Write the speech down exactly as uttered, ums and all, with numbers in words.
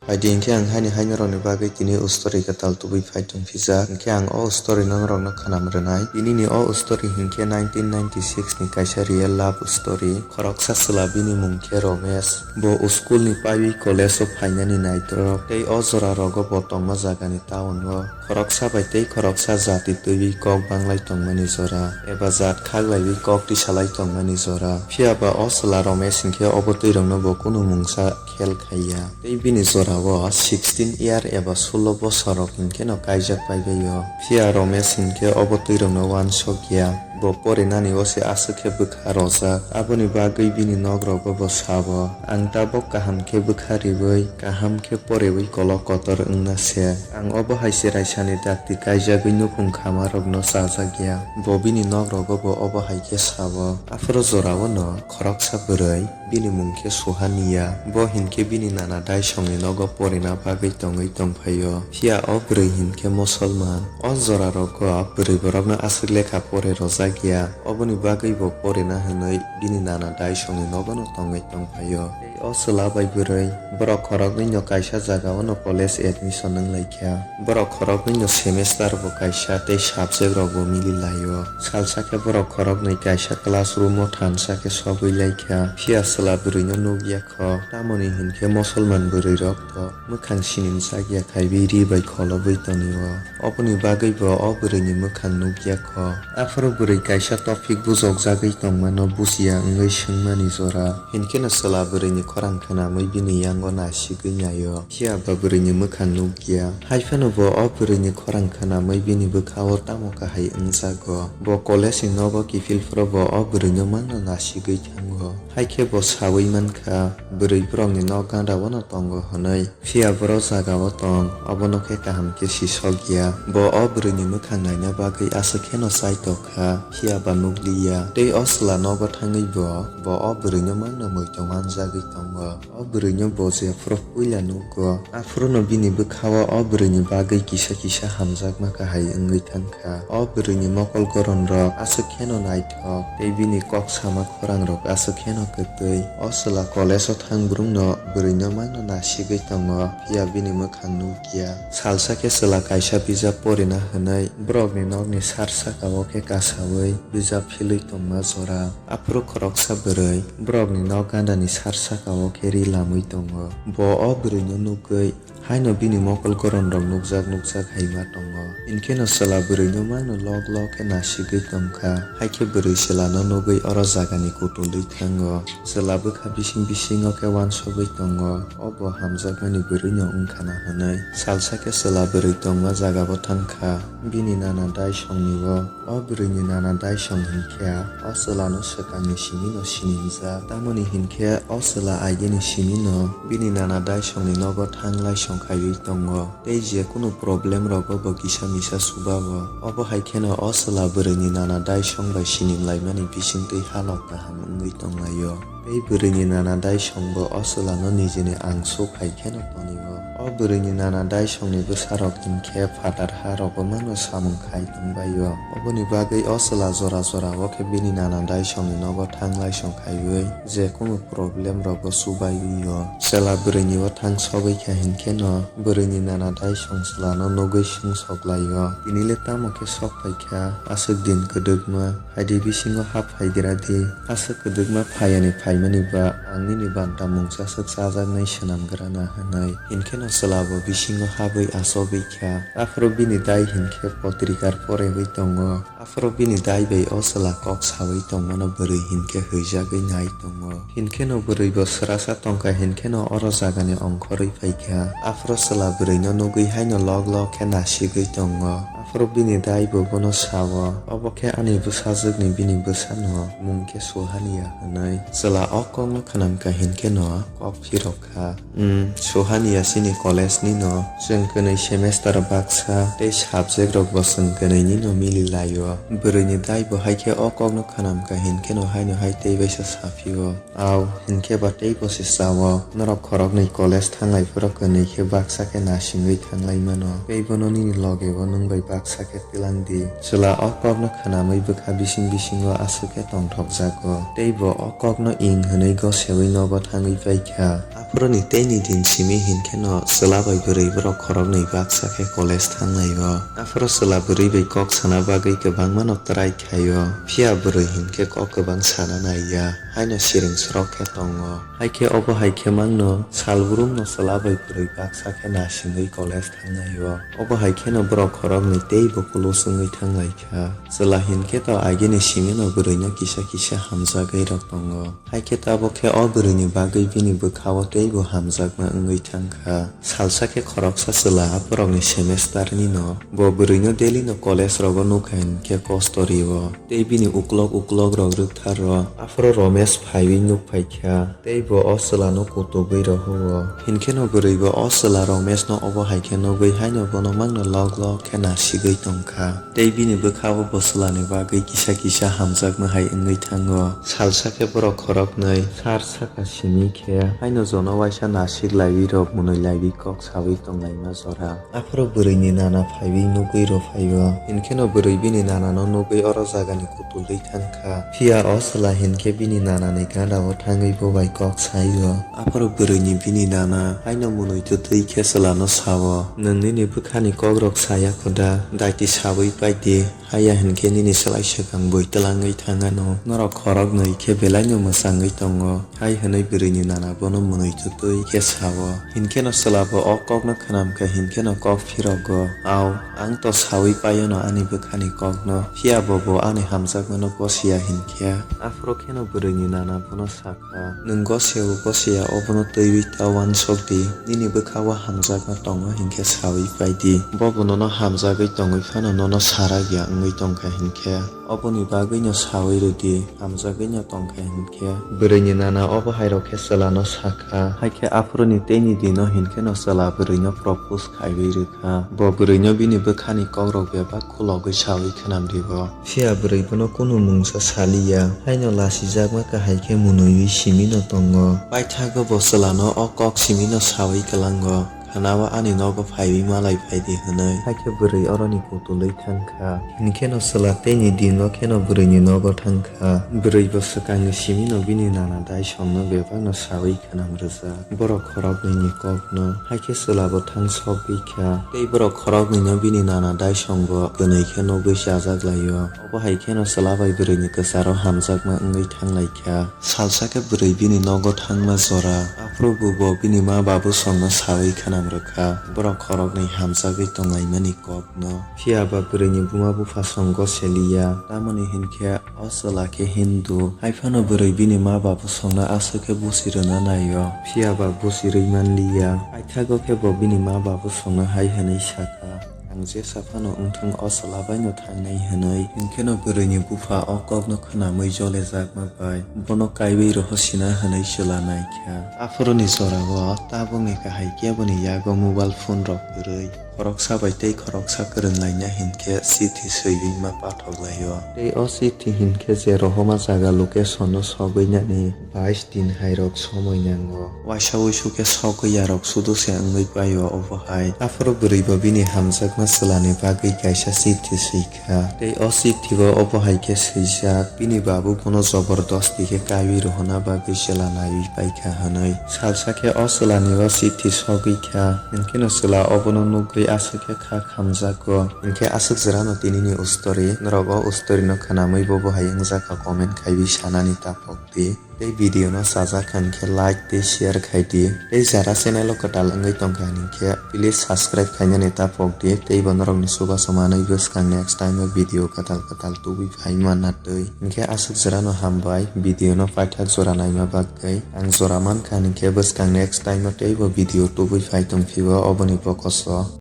Phaidi hinkhe ang haini hai norokni bagwi tini o story kwtal tubui phai tongphijak. Hinkhe ang o story no norokno khwnam rwnai. Tinini o story hinkhe nineteen ninety-six ni kaisa real love story. Khoroksa chwla bini mung khe Romesh. Bo school ni paiwi college o phainani naitrok. Tei o jora rogo bo tongma jagani town o. Khoroksa bai tei khoroksa jati twiwi kok banglai tongmani jora. Eba jat khaglaiwi kok tisalai tongmani jora. Phiya ba o chwla Romesh hinkhe obo twirokno bo kunu mungsa khel khaiya. Tei bini jorao sixteen year eba sullo bosor rok hinkheno kaijak paibaio. Phiya Romesh hinkhe obo twirokno uansokya. Bo porinani o se aswk khe bwkha rojak. Aboni bagwi bini nok rogo bo sabo, "Ang tabok kaham khe bwkha riwi, kaham khe porewi kolok kotor wngna se. Ang obo hai se raisani dakti kaijagwi nukhung khama rokno chajak ya." Bo bini nok rogo bo obo hai khe sabo. Aphuru jorao no khoroksa bwrwi. Bini mung khe Suhaniya, bo hinkhe bini nana Daisongni nogo porina bagwi tongwi tongphaio. Phiya o bwrwi hinkhe Musolman. O jora rogo bwrwi borokno aswk lekha pore rwjak ya, oboni bagwi bo porina hwnwi bini nana Daisongni nogono tongwi tongphaio. Tei o chwla bai bwrwi, borok khoroknwino kaisa jagao no college admission wnglaikha. Borok khoroknwino semester bo kaisa tei subject rok bo mili laio. Salsa khe borok khoroknwi kaisa classroom o thansa khe sogwi laikha, phiya chwla bwrwino nukya kho. Tamoni hinkhe Musolman bwrwirok to mwkhang sinimjak ya khaiwi ri bai kholobwi tonio. Oboni bagwi bo o bwrwini mwkhang nukya kho. Aphuru bwrwi kaisa topic bujokjagwi tongmano bujiya wngwi swngmani jora. Hinkheno chwla bwrwini khorang khwnamwi bini yango nasigwi naio. Phiya ba bwrwini mwkhang nukya. Haiphano bo o bwrwini khorang khwnamwi bini bwkhao tamo kahai wngjago. Bo college ni nogo kiphilphuru bo o bwrwino mano nasigwi thango. Haikhe bo sawi mankha, bwrwi borokni nok gandao no tongo hwnwi. Phiya boro jagao tong, obono khe kaham khe sisokya. Bo o bwrwini mwkhang naina bagwi aswk kheno chai tokha, phiya ba nukliya. Tei o chwla nogo thangwi bo, bo o bwrwino mano muitu manjagwi tongo. O bwrwino bo jephuru puila nugo, aphuruno bini bwkhao o bwrwini bagwi kisa kisa hamjakma kahai wngwi thangkha. O bwrwini mokol goronrok aswk kheno naithok, tei bini kok sama khorang rok aswk kheno kwtwi. O chwla college o thang brumno bwrwino mano nasigwi tongo, phiya bini mwkhang nukya. Salsa khe chwla kaisa bijap porina hwnwi borokni nokni sar saka o khe kasawi bijap philwi tongma jora. Aphuru khoroksa bwrwi borokni nok gandani sar saka o khe ri lamwi tongo. Bo o bwrwino nukgwi haino bini mokol goron rok nukjak nukjak hai ma tongo. Hinkheno chwla bwrwino mano lok lok khe nasigwi tongkha. Haikhe bwrwi chwlano nugwi oro jagani kutulwi thango. Chwla bwkha bising bisingo khe uansugwi tongo. O bo hamjakmani bwrwino wngkhana hwnwi. Salsa khe chwla bwrwi tongma jagao thangkha. Bini nana Daisongni o. O bwrwini nana Daisong hinkhe o chwlano swkangni simino sinimjak. Tamoni hinkhe o chwla aigini simino bini nana Daisongni nogo thang laisong khaiwi tongo. Tei je kunu problem rogo bo kisa misa subago. Obo hai kheno o chwla bwrwini nana Daisong bai sinimlaimani bisingtwi halok kaham wngwi tonglaio. Tei bwrwini nana Daisong bo o chwlano nijini angsuk hai kheno tonio. O bwrwini nana Daisongni bwsarok hinkhe phatar ha rogo mano samung khai tongbaio. Oboni bagwi o chwla jora jora o khe bini nana Daisongni nogo thang laisong khaiwi je kunu problem rogo chubaiwio. Chwla bwrwini o thang sogwi kha hinkheno bwrwini nana Daisong chwlano nugwi swngsoklaio, "Tini le tamo khe sok phaikha, aswk din kwdwkma, haidi bisingo hap phaigra di, aswk kwdwkma phayani phaimani ba ang nini banta mungsa swk chajaknai swnamgrana," hwnwi. Hinkheno chwla bo bisingo habwi achobwi kha. Aphuru bini dai hinkhe potrikar porewi tongo. Aphuru bini dai bai o chwla kok sawi tongmano bwrwi hinkhe huijagwi nai tongo. Hinkheno bwrwi bo swrasa tongkha, hinkheno oro jagani ongkhorwi phaikha. Aphuru chwla bwrwino nugwi haino lok lok khe nasigwi tongo. Aphuru bini dai bo bono sao, "Obo khe ani bwsajwkni bini bwsano mung khe Suhaniya," hwnwi. Chwla o kokno khwnamkha hinkheno kok phirok kha. "Umm, Suhaniya chini college ni no, chwng kwnwi semester baksa tei subject rok bo chwng kwnwi ni no mili laio." Bwrwini dai bo hai khe o kokno khwnamkha hinkheno haino hai tei baisa saphio, "Au, hinkhe ba tei bo se sao, norok khoroknwi college thanglai phuru kwnwi khe baksa khe nasingwi thanglai mano, tei bono nini loge o nwng bai baksa khe tlang di. Chwla o kokno khwnamwi bwkha bising bisingo aswk khe tongthokjago, tei bo o kokno ing hwnwi goseui nogo thangwi paikha. Aphuruni teini din simi hinkheno chwla bai bwrwi borok khoroknwi baksa khe college thangnaio. Aphuru chwla bwrwi bai kok sana bagwi kwbangmano try khaio, phiya bwrwi hinkhe kok kwbang sana naiya, haino siring srok khe tongo. Haikhe obo hai khe mangno salbrumno chwla bai bwrwi baksa khe nasingwi college thangnaio. Obo hai kheno borok khoroknwi teibo close wngwi thanglaikha. Chwla hinkhe to agini simino bwrwino kisa kisa hamjagwi rok tongo. Haikhe tabuk khe o bwrwini bagwi bini bwkhao teibo hamjakma wngwi thangkha. Salsa khe khoroksa chwla aphurokni semesterni no bo bwrwino daily no college rogo nukha hinkhe kosto rio. Tei bini uklok uklok rok rwkthar rw. Aphuru Romesh phaiwi nuk phaikha, tei bo o chwlano kutugwi rohoro. Hinkheno bwrwi bo o chwla Romeshno obo hai khe nugwi haino bono mangno lok lok khe nasigwi tongkha. Tei bini bwkhao bo chwlani bagwi kisa kisa hamjakma hai wngwi thango. Salsa khe borok khoroknwi sar saka simi khe haino jono waisa nasik laiwi rok mwnwi laiwi kok sawi tonglaima jora. Aphuru bwrwini nana phaiwi nugwi rw phaio. Hinkheno bwrwi bini nanano nugwi oro jagani kutulwi thangkha. Phiya o chwla hinkhe bini nanani gana-o thangwi bo bai kok saio. Aphuru bwrwini bini nana haino mwnwi twtwi khe chwlano sao, "Nwng nini bwkhani kokrok saya khoda, daiti sawi pai di, haya hinkhe nini slai swkang bui twlangwi thang anw. Norok khoroknwi khe belaino mwchangwi tongo." Hai hwnwi bwrwini nana bono mwnwi twtwi khe sao. Hinkheno chwla bo o kokno khwnamkha hinkheno kok phirogo, "Au, ang to sawi paiono ani bwkhani kokno, phiya bo bo ani hamjakmano gosiya hinkhe." Aphuru kheno bwrwini nana bono sakha, "Nwng gosiya bo gosiya obono twiwi ta uansuk di, nini bwkhao hamjakma tongo hinkhe sawi pai di. Bo bo nono hamjagwi tongwi phano nono sarak ya wngwi tongkha hinkhe." Oboni bagwino sawi rwdi, hamjagwino tongkha hinkhe. Bwrwini nana obo hairok khe chwlano sakha. Haikhe aphuruni teini dino hinkheno chwla bwrwino propose khaiwi rwkha. Bo bwrwino bini bwkhani kokrok bebak khulogwi sawi khwnamribo. Phiya bwrwi bono kunu mungsa saliya, haino lasijakma kahai khe mwnwiwi simino tongo. Paithago bo chwlano o kok simino sawi kwlango. Khana-o ani nogo phaiwi malai phai di hwnwi. Haikhe bwrwi oroni kutulwi thangkha. Hinkheno chwla teini dino kheno bwrwini nogo thangkha. Bwrwi bo swkangni simino bini nana Daisongno bebakno sawi khwnam rwjak. Borok khoroknwini kokno. Haikhe chwla bo thang sogwi kha. Tei borok khoroknwino bini nana Daisong bo kwnwi khe nugwi chajak laio. Obo hai kheno chwla bai bwrwini kwcharo hamjakma wngwi thanglaikha. Salsa khe bwrwi bini nogo thangma jora. Aphuru bo bini ma babu songno sawi khwnam rwkha. Borok khoroknwi hamjagwi tonglaimani kokno. Phiya ba bwrwini buma bupha song goseliya. Tamoni hinkhe o chwla khe Hindu. Haiphano bwrwi bini ma babu songno aswk khe busi rwna naio. Phiya ba busi rwi manliya. Paithago khe bo bini ma babu songno hai hwnwi sakha, "Ang jesa phano wngthung o chwla baino thangnai," hwnwi. Hinkheno bwrwini bupha o kokno khwnamwi jolejakma bai bono kaiwi rohosina hwnwi chwla naikha. Aphuruni jorao tabukni kahai keboni yago mobile phone rok kwrwi. Khoroksa bai tei khoroksa kwrwng laina hinkhe chithi swiwi ma pathok laio. Tei o chithi hinkhe je rohoma jaga location no sogwi nani bais din hai rok somoi nango. Waisa wuisu khe sogwi yarok sudu se wngwi paio obo hai. Aphuru bwrwi bo bini hamjakma chwlani bagwi kaisa chithi swi kha. Tei o chithi o obo hai khe swijak, "Bini babu bono jobordosti khe kaiwi rohona bagwi chwla naiwi paikha," hwnwi. Salsa khe o chwlani o chithi sogwi kha, hinkheno chwla obono nugwi aswk khe kha khamjago. Hinkhe aswk jwrano tinini o story, norok o story no khwnamwi bobo hai wngjakha comment khaiwi sanani taphok di. Tei video no chajak kha hinkhe like tei share khai di. Tei jara channel o kwtal wngwi tongkha hinkhe please subscribe khainani taphok di. Tei bo norokni chubachu manwi bwskang next time o video kwtal kwtal tubui phai manna twi. Hinkhe aswk jwrano hambai video no paithak jora naima bagwi. Ang jora mankha hinkhe bwskang next time o teibo video tubui phai tongphio oboni bokoso.